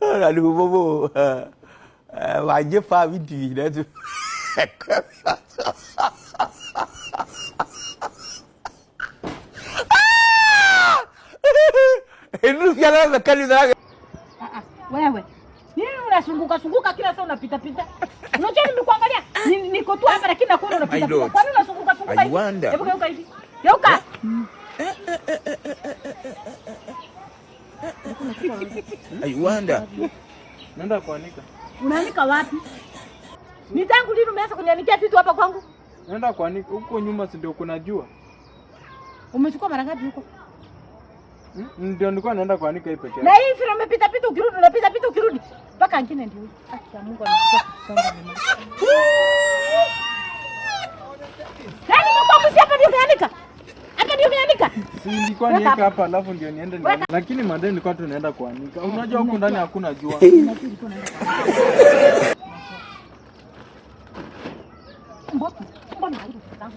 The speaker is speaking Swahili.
Awurade hu mmɔbɔ o. Wagye paa bi tv nanso. Nnuru fiara bɛka ni saa. Wewe nini unasunguka sunguka kila saa unapita pita? Unajua nimekuangalia niko tu hapa lakini nakuona unapita pita. Kwa nini unasunguka sunguka hivi? Hebu geuka hivi. Geuka. I wonder. Naenda kuanika. Unaanika wapi? Ni tangu lini umeanza kunianikia vitu hapa kwangu? Naenda kuanika huko nyuma, si ndio kuna jua? Umechukua mara ngapi huko? Hmm? Ndio nilikuwa naenda kuanika hii peke Na yake. hii vile umepita pita ukirudi, unapita pita ukirudi. Mpaka ngine ndio hii. Haki ya Mungu amechukua kusonga mimi. Nani mkwamuzi hapa ndio umeanika? Hapa ndio umeanika? Si nilikuwa Weka niweke hapa. hapa alafu ndio niende nianike. Lakini madeni nilikuwa tu naenda kuanika. Unajua huku ndani hakuna jua. Mbona mbona haribu vitu zangu?